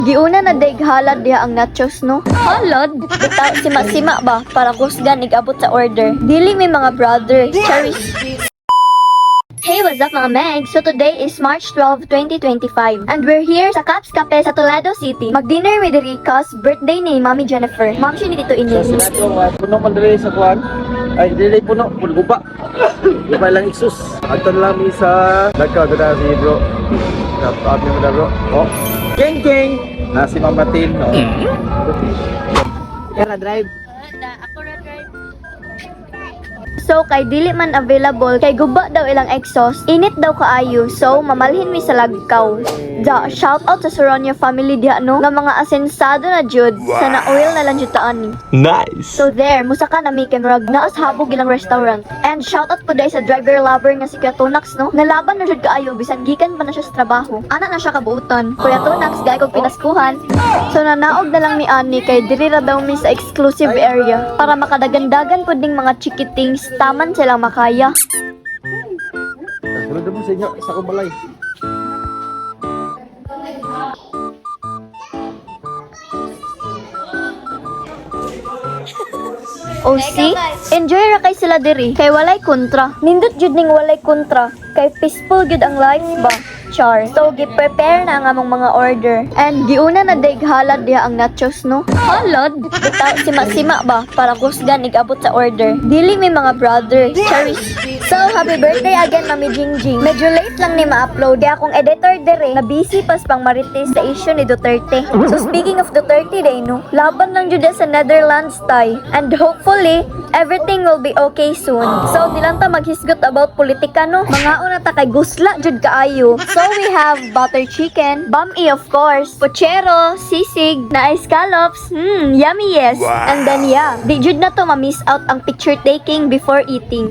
Giuna na daig halad diha ang nachos, no? Halad? Bitaw sima-sima ba para kusgan igabot sa order. Dili mi mga brother. Charis. Hey, what's up, mga meg? So today is March 12, 2025. And we're here sa Caps Cafe sa Toledo City. Mag-dinner with diri 'cause birthday ni Mami Jennifer. Mom siya ni Tito Sa Ining. Senado, puno man diri sa kuan. Ay, dili puno, puno guba. Guba lang exhaust. Ato lang mi sa Lagkaw na si bro. Kapaab niyo na, bro. Oh. Geng geng. Na si Mama Tin. Oh. Kaya drive. So kay dili man available kay guba daw ilang exhaust, init daw kaayo. So mamalhin mi sa lagkaw. Da, shout out sa Soronia family diha, no, nga mga asensado na jud, sana oil na lang jud taan ni. Nice. So there, musaka na mi kay murag naas habog ilang restaurant. And shout out po dahil sa driver lover nga si Kuya Tonax, no. Nalaban na jud kaayo bisan gikan pa na siya sa trabaho. Ana na siya kabuutan. Kuya Tonax, gay kog pinaskuhan. So nanaog na lang mi ani kay diri ra daw mi sa exclusive area para makadagandagan pud ning mga chikitings taman silang makaya. Sunod mo sa inyo sa akong balay. O see? Enjoy ra kay sila diri kay walay kontra. Nindot jud ning walay kontra kay peaceful gyud ang life ba. Char. So gi-prepare na ang among mga order. And giuna na daig halad diha ang nachos, no. Halad? Bitaw sima-sima ba para kusgan igabot sa order. Dili mi mga brother. Charis. So happy birthday again, Mami Jingjing. Medyo late lang ni ma-upload. Kaya akong editor dire na busy pas pang marites sa issue ni Duterte. So speaking of Duterte day, no, laban lang jud sa Netherlands tay. And hopefully everything will be okay soon. So di lang ta maghisgot about politika, no. Mga una ta kay gusla jud kaayo. So we have butter chicken, bami of course, pochero, sisig, na scallops, yummy, yes. And then yeah, di jud na to ma-miss out ang picture taking before eating.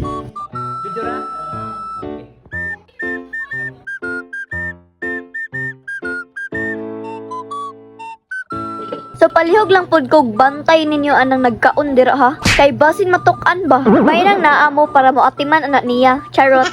Video ra. So palihog lang pud kog bantay ninyo anang nagkaon dira ha. Kay basin matuk-an ba. May nang naa mo para mo atiman anak niya. Charot.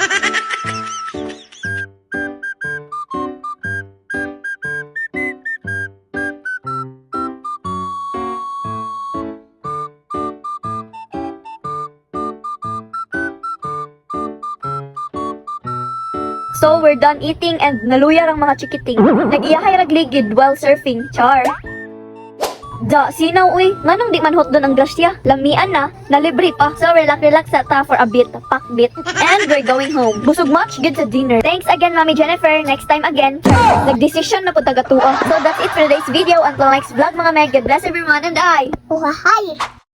So we're done eating and naluya rang mga chikiting. Nag-iyahay rag ligid while surfing. Char. Da, sinaw uy. Nganong di man hotdon ang grasya? Lamian na, nalibre pa. So relax relax sa ta for a bit, pak bit. And we're going home. Busog much good sa dinner. Thanks again, Mami Jennifer. Next time again. Nagdesisyon na po taga tuwa. So that's it for today's video. Until next vlog, mga meg. God bless everyone and I. Hi.